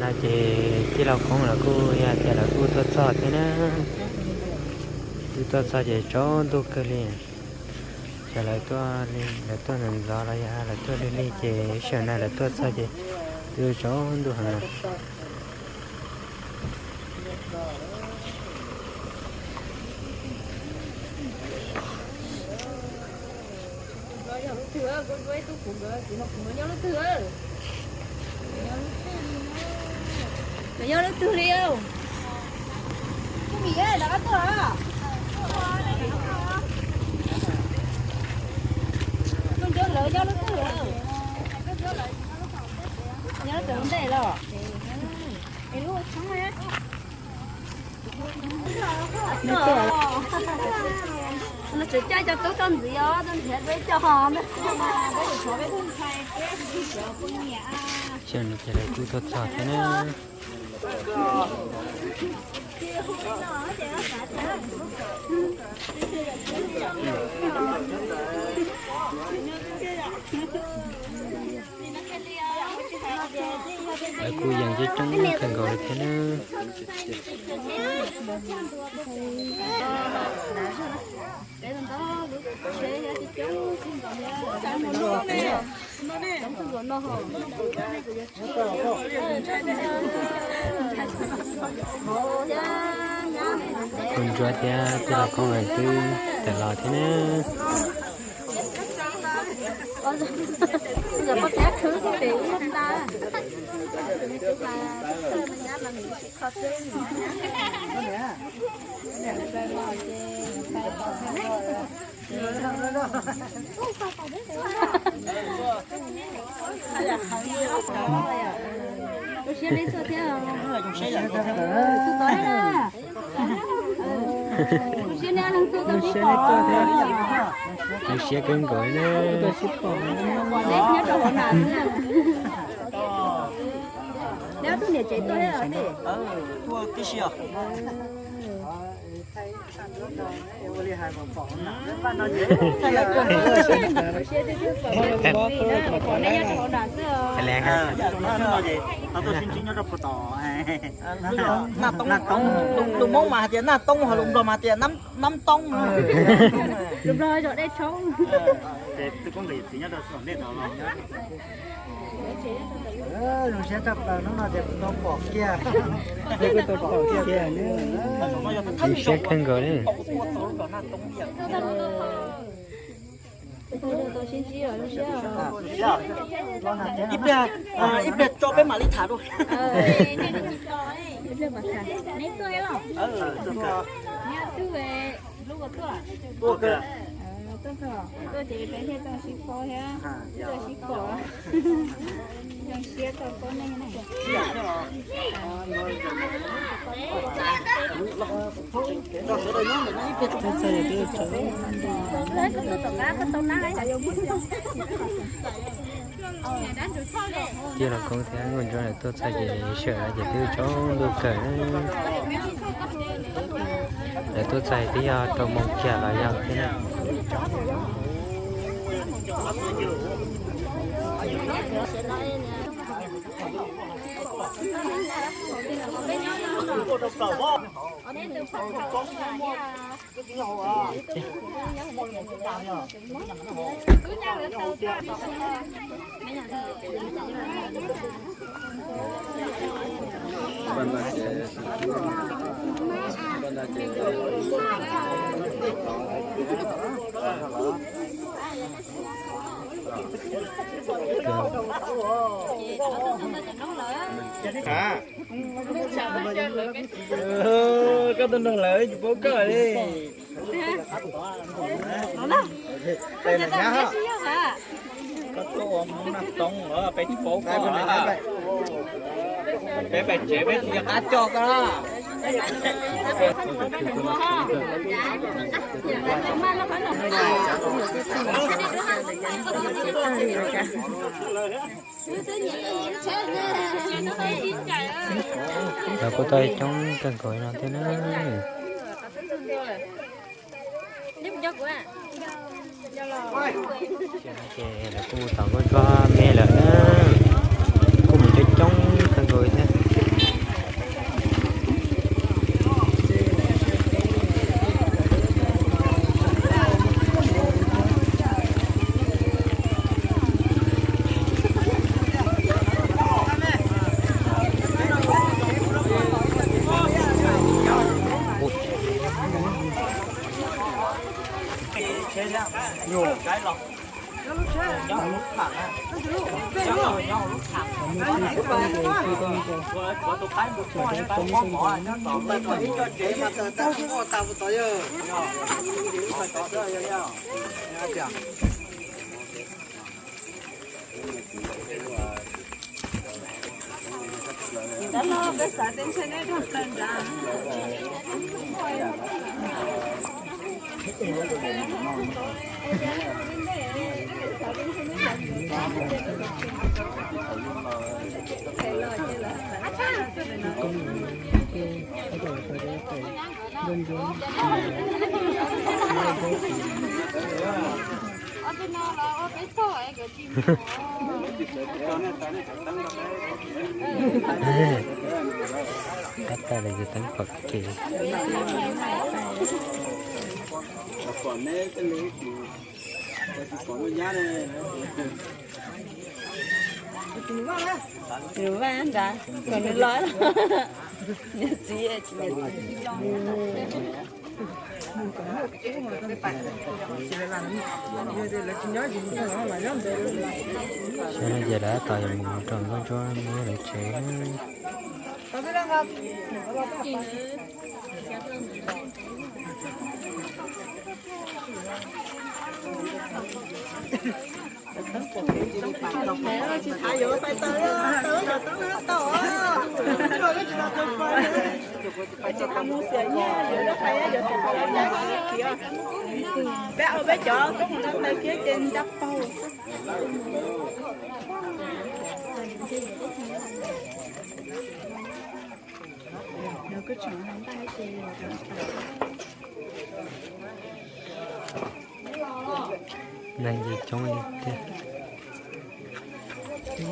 Ces tij laug Koob lawv kuj yog tias lawv kuj tuaj txog thiab na. Kuj tuaj txog ces tsaus ntuj kawg li. Ces lawv tuaj li, lawv tuaj ntxov ntxov los yog lawv tuaj lig lig ces sawm na lawv tuaj txog ces twb tsaus ntuj heev lawm. Nws yog lub twg li? Lawv yog lub twg? Nyob tus ntej los. Nws tseem caij cov tub toj ntxiv os, toj nrhiav peb cov ho. Xyoo no ces lawv kuj tuaj txog thiab na. Lawv kuj yees coob coob kawg nkaus li thiab na. Tus ntsuab thiab tij laug Koob lawv twb tawm los thiab na. Zoo siab kawg nkaus li na. Neb ob tug niam tsev tuaj thiab los? Lus Hmoob mas hais tias naj toob, ho lus Nplog mas hais tias nab toob. Lus Nplog zos dej tshoob. Zoo siab tshaj plaws, hnub no ces kuv tau pom kiag. Zoo siab kawg nkaus li. Ib pliag, ib pliag tso peb mam li tham dua. Tuaj ces peb thiaj tau sib paub thiab, tuaj sib pom. Zoo siab tau paub nej na. Tij laug Koob thiab Nkauj Ntsuab lawv tuaj txog ces sawm no ces twb tsaus ntuj kawg na. Lawv tuaj txog twb yog rau moos kiag los yog thiab na. Koj tuaj nrog lawv tsis paub koj li. Koj tuaj ua Hmoob naj toob los peb tsis paub koj. Peb pem tsev peb tsis nco qab coj koj. Lawv kuj tuaj coob kawg nkaus li no thiab na. Ces lawv kuj mus tom Nkauj Ntsuab me lawm na. Kuj mus coob coob kawg nkaus li thiab. Tab tom los yus teeb pom kev. Yus vaj nrad kom nws los, niam txiv tsis niam txiv. Saib no ces lawv tab tom yuav mus rau nkauj ntsuab muab lawv tsev na. Peb ua peb cov koob hmoov ntau kiag ces nco paug xwb. Neeg ces coob li tiag. Tam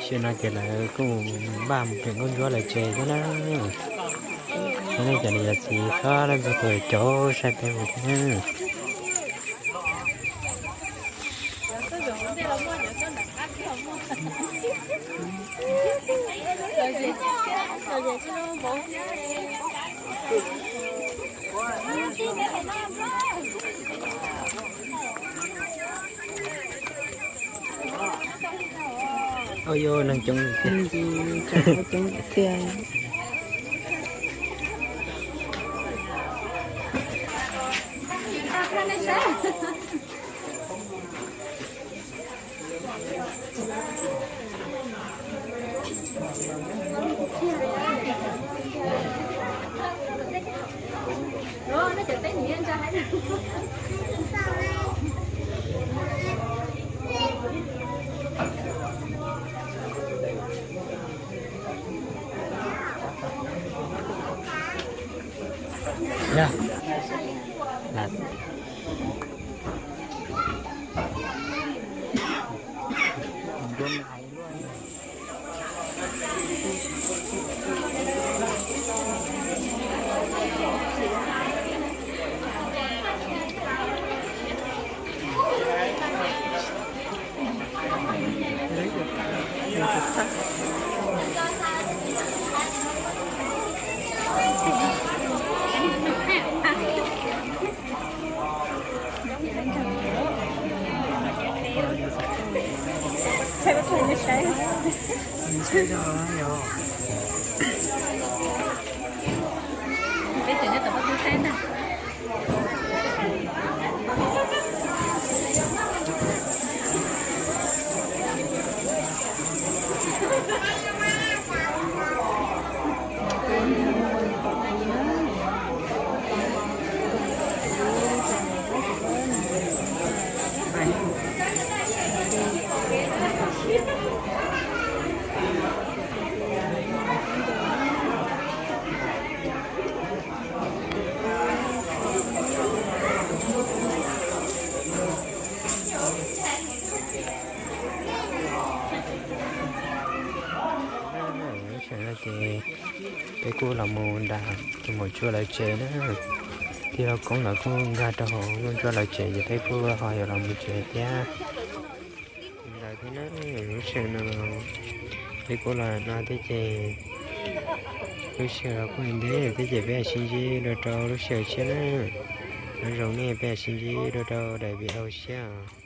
sim no ces lawv kuj npaj mus pem nkauj ntsuab lawv tsev thiab na. Cov niam cov txiv txhob leej txhua tus caum saib peb mus thiab na. Ua yus neeg coob tiag. Lub sij hawm no ces peb kuj los mus nram tus maum tsua lawv tsev na. Tij laug Koob los kuj nkag rau hauv nkauj ntsuab lawv tsev ces peb kuj ho yuav los mus tsev thiab. Ntawd thiab na, lub sij hawm no peb kuj los no thiab ces lub sij hawm los kuj ntev thiab ces peb sib ntsib dua rau lub sij hawm tshiab na. Nyob zoo nej, peb sib ntsib dua rau daim video tshiab.